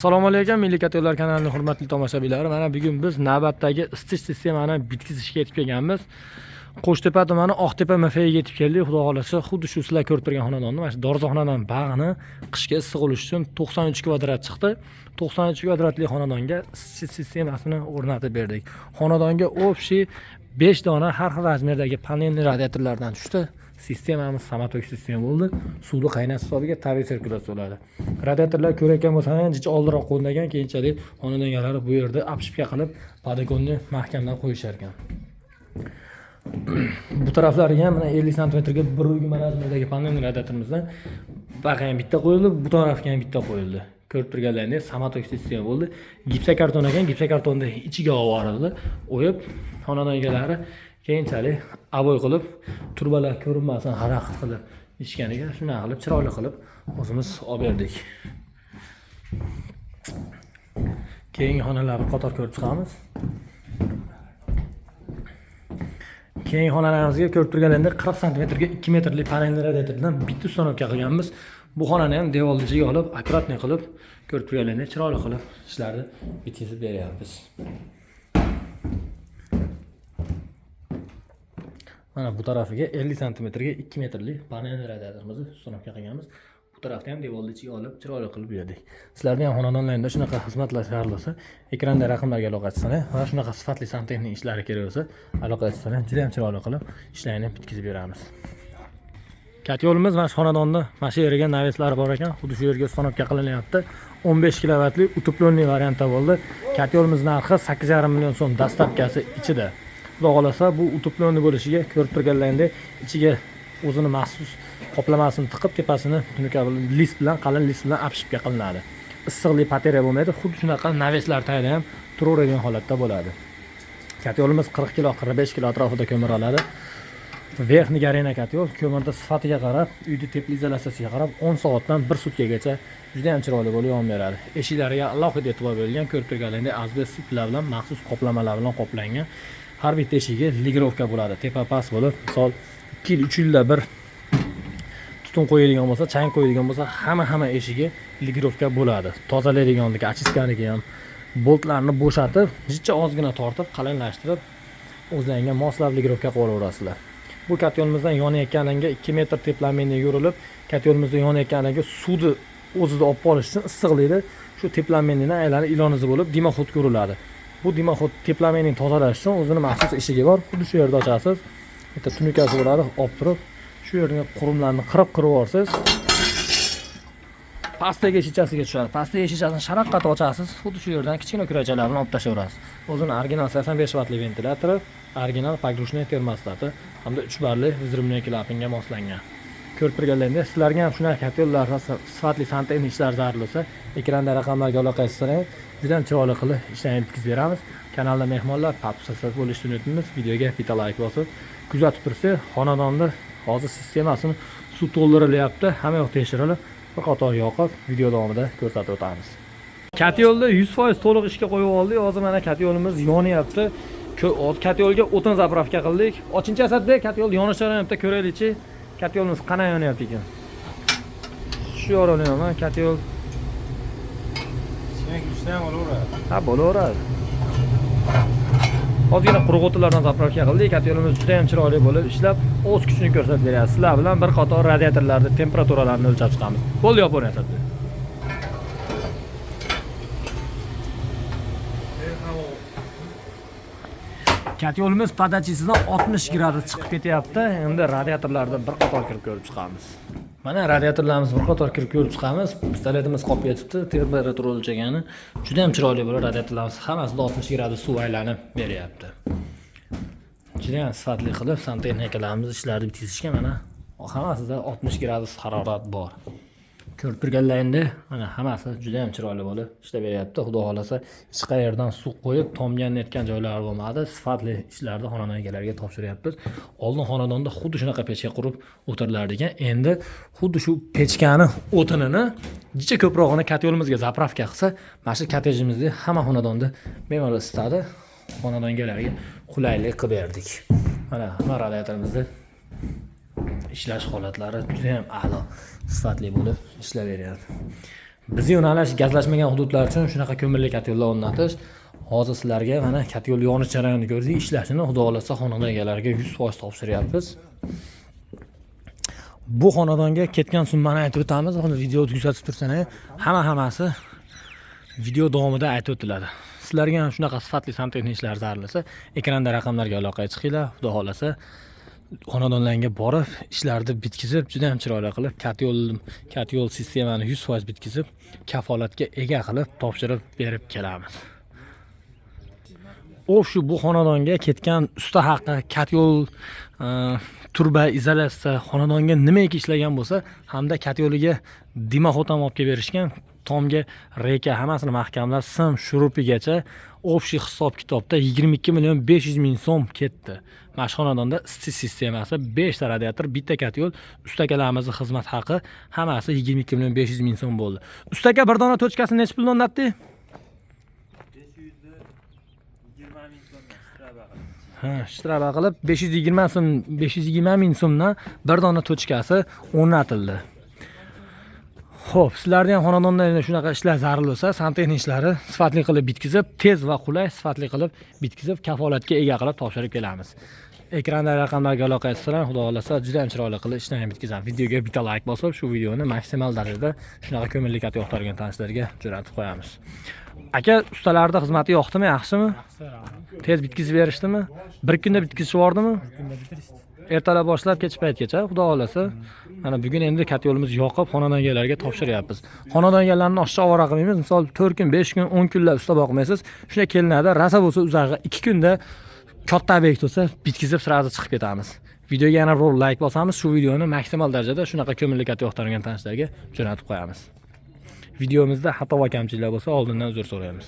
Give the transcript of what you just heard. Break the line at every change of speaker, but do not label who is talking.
Assalomu alaykum, Milliy Kotellar kanalining hurmatli tomoshabinlari. Mana bugun biz navbatdagi isitish sistemani bitkazishga yetib kelganmiz. Qo'shtepa tumani Oqtepa MFga yetib keldik. Xudo xohlasa, xuddi shu sizlar ko'rib turgan xonadonni, mana shu Dorzoxonadan bag'ini qishga issiq bo'lishi uchun 93 kvadrat chiqdi. 93 kvadratli xonadonga isitish sistemasini o'rnatib berdik. Xonadonga общий 5 dona har xil razmerdagi panelli radiatorlardan tushdi. Sistemamiz самотёк sistema bo'ldi. Suvni qaynash hisobiga tabiiy sirkulyatsiya bo'ladi. Radiatorlar ko'rayotgan bo'lsangiz, jicha oldinroq qo'yilgan, keyinchalik xonadon egalari bu yerda обшивка qilib, podokonni mahkamlab qo'yishar ekan. Bu taraflariga ham mana 50 santimetrga 1,20 razmerdagi panel radiatorimizdan baqa ham bitta qo'yildi, bu tarafga ham bitta qo'yildi. Ko'rib turganlaringiz самотёк sistema bo'ldi. Gipsokarton ekan, gipsokartonni ichiga olib borildi. O'yib xonadon egalari keyinchalik обой qilib, trubalar ko'rinmasin xalaqit qilib ichganiga shunaqa qilib chiroyli qilib o'zimiz olib berdik. Keyingi xonalarni qator ko'rib chiqamiz. Keyingi xonalarimizga ko'rib turganlaringizdek 40 santimetrga 2 metrli panelli radiatordan bitta установка qilganmiz. Bu xonani ham devorni ichiga olib, аккуратный qilib, ko'rib turganlaringizdek chiroyli qilib ishlarni bitkazib beryapmiz. Mana bu tarafiga 50 santimetrga 2 metrli panel radiatorimizni установка qilganmiz. Bu tarafda ham devorni ichiga olib, chiroyli qilib berdik. Sizlarda ham xonadonlaringda shunaqa xizmatlar zarur bo'lsa, ekranda raqamlarga aloqa chiqsanglar va shunaqa sifatli santexnik ishlari kerak bo'lsa, aloqa chiqsanglar, juda ham chiroyli qilib ishlarni bitkazib beramiz. Katyo'limiz mana shu xonadonda mana shu yerga naveslari bor ekan, xuddi shu yerga установка qilinyapti. 15 kilovatli утепленный variantda bo'ldi. Katyo'limiz narxi 8,5 million so'm, dastavkasi ichida. Xudo xohlasa bu утепленный bo'lishiga ko'rib turganlaringdek ichiga o'zini maxsus qoplamasini tiqib, tepasini tunuka bilan, list bilan, qalin list bilan обшивка qilinadi. Issiqlik poterya bo'lmaydi, xuddi shunaqa naveslar tagida ham turaveradigan holatda bo'ladi. Katyo'limiz 40 kilo, 45 kilo atrofida ko'mir oladi. Верхний горена kotyol ko'mirda sifatiga qarab, uyni teplizolatsiyasiga qarab 10 soatdan 1 sutkagacha juda ham chiroyli bo'lib yon beradi. Eshiklariga alohida e'tibor berilgan, ko'rib turganlaringdek asbest iplar bilan maxsus qoplamalar bilan qoplangan. Har bitta eshigi ligirovka bo'ladi, tepa past bo'lib, misol 2 yil, 3 yilda bir tutun qo'yadigan bo'lsa, chang qo'yadigan bo'lsa, hamma eshigi ligirovka bo'ladi. Tozalaydiganligi, очистkaniki ham boltlarni bo'shatib, jicha ozgina tortib, qalinlashtirib, o'zlaringga moslab ligirovka qilib olaverasizlar. Bu katyolimizdan yonayotganiga 2 metr teplameni yurilib, katyolimizda yonayotganiga suvni o'zida olib qolish uchun issiqlikni shu teplameni aylanib ilonizi bo'lib dimoxod ko'riladi. Bu dimoxod teplameni tozalash uchun o'zini maxsus eshigi bor. Xuddi shu yerda ochasiz. Bitta tunukasi bo'ladi, olib turib, shu yerga qurumlarni qirib yuborsangiz, pastdagi eshikchasiga tushadi. Pastdagi eshikchasini sharaqqatib ochasiz, xuddi shu yerdan kichkina kuraychalar bilan olib tashlayverasiz. O'zini original 85 vatli ventilyatori, original погружной termostati hamda 3 barli взрывной klapanga moslangan. Ko'rib turganlaringizdek, sizlarga ham shunaqa kotellar, sifatli santexnik ishlar zarur bo'lsa, ekranda raqamlarga aloqa qilsangiz, juda ham chiroyli qilib ishlarni bitkazib beramiz. Kanalda mehmonlar, подписаться bo'lishni unutmaymiz. Videoga bitta like bosib, kuzatib tursak, xonadonda hozir sistemasini suv to'ldirilyapti, hamma yoq tekshirilib, bir qator yoqib, video davomida ko'rsatib o'tamiz. Katyolni 100% to'liq ishga qo'yib oldik. Hozir mana katyolimiz yonyapti. Hozir katyolga o'tin zapravka qildik. Ochinchi Asadbek, katyol yonishlarini bitta ko'raylikchi. Katyolimiz qanday yonyapti ekan? Shu yorilmayapman, katyol.
Ishda ham bo'laveradi.
Ha, bo'laveradi. Ozgina quruq o'tinlardan zapravka qildik. Katyolimiz juda ham chiroyli bo'lib ishlab, o'z kuchini ko'rsatib beryapti. Sizlar bilan bir qator radiatorlarni temperaturalarini o'lchab chiqamiz. Bo'ldi, yopavering Asadbek. Katyolimiz podachisidan 60 gradus chiqib ketyapti. Endi radiatorlarni bir qator kirib ko'rib chiqamiz. Mana radiatorlarimiz bir qator kirib ko'rib chiqamiz. Pistoletimiz qolib ketibdi, temperatura o'lchagani. Juda ham chiroyli bo'lib radiatorlarimiz hammasida 60 gradus suv aylanib beryapti. Juda ham sifatli qilib santexnikalarimiz ishlarni bitkazishgan, mana hammasida 60 gradus harorat bor. Ko'rib turganlaringdek, mana hammasi juda ham chiroyli bo'lib ishlab beryapti. Xudo xohlasa hech qayerdan suv qo'yib tomgan netgan joylari bo'lmadi. Sifatli ishlarni xonadon egalariga topshiryapmiz. Oldin xonadonda xuddi shunaqa pechka qurib o'tirilar ekan. Endi xuddi shu pechkani o'tinini jicha ko'prog'ini katyolimizga zapravka qilsa, mana shu kottejimizni hamma xonadonda bemalol isitadi. Xonadon egalariga qulaylik qilib berdik. Mana hamma radiatorimizda ishlash holatlari juda ham a'lo, sifatli bo'lib ishlab beryapti. Bizni yo'nalish gazlashmagan hududlar uchun shunaqa ko'mirli kotellar o'rnatish. Hozir sizlarga mana kotel yonish jarayonini ko'rdik, ishlashini xudo xohlasa xonadon egalariga 100% topshiryapmiz. Bu xonadonga ketgan summani aytib o'tamiz. Hozir video kuzatib tursangiz, hammasi video davomida aytib o'tiladi. Sizlarga ham shunaqa sifatli santexnik ishlar zarur, ekranda raqamlarga aloqaga chiqinglar. Xudo xohlasa xonadonlarga borib, ishlarni bitkizib, juda ham chiroyli qilib, kotel sistemani 100% bitkizib, kafolatga ega qilib topshirib berib kelamiz. Shu bu xonadonga ketgan usta haqi, kotel, turba, izolyatsiya, xonadonga nimaiki ishlagan bo'lsa, hamda koteliga дымоход ham olib kelib berishgan, tomga reyka, hammasini mahkamlab, sim shurupigacha общий hisob kitobda 22 million 500 ming so'm ketdi. Mana shu xonadonda isitish sistemasi, 5 ta radiator, bitta kotel, usta akalarimizni xizmat haqi, hammasi 22 million 500 ming so'm bo'ldi. Usta aka, bir dona точка sini nechi puldan o'rnatdik?
520 ming so'mdan, shtraba qilib.
Ha, shtraba qilib 520 so'm, 520 ming so'mdan bir dona точка si o'rnatildi. Xo'p, sizlarda ham xonadonda endi shunaqa ishlar zarur bo'lsa, santexnik ishlari sifatli qilib bitkizib, tez va qulay, sifatli qilib bitkizib, kafolatga ega qilib topshirib kelamiz. Ekranda raqamlarga aloqa etsanglar, xudo xohlasa juda ham chiroyli qilib ishlarni bitkazamiz. Videoga bitta layk bosib, shu videoni maksimal darajada shunaqa ko'mirli kotel yoqtirgan tanishlarga jo'natib qo'yamiz. Aka, ustalarning xizmati yoqdimi, yaxshimi?
Yaxshi, rahmat.
Tez bitkazib berishdimi? Bir kunda bitkazishib yubordimi?
Kunda bitirishdi.
Ertalab boshlab kech paytgacha, xudo xohlasa. Mana bugun endi kotelimiz yoqib, xonadon egalariga topshiryapmiz. Xonadon egalarini oshiqcha ovora qilmaymiz. Misol 4 kun, 5 kun, 10 kunlab usta boqmaysiz. Shunday kelinadi, rosa bo'lsa uzog'i 2 kunda katta obyekt bo'lsa bitkazib, сразу chiqib ketamiz. Videoga yana bir layk bosamiz. Shu videoni maksimal darajada shunaqa ko'mirli kotel yoqtirgan tanishlarga jo'natib qo'yamiz. Videomizda xato va kamchiliklar bo'lsa, oldindan uzr so'raymiz.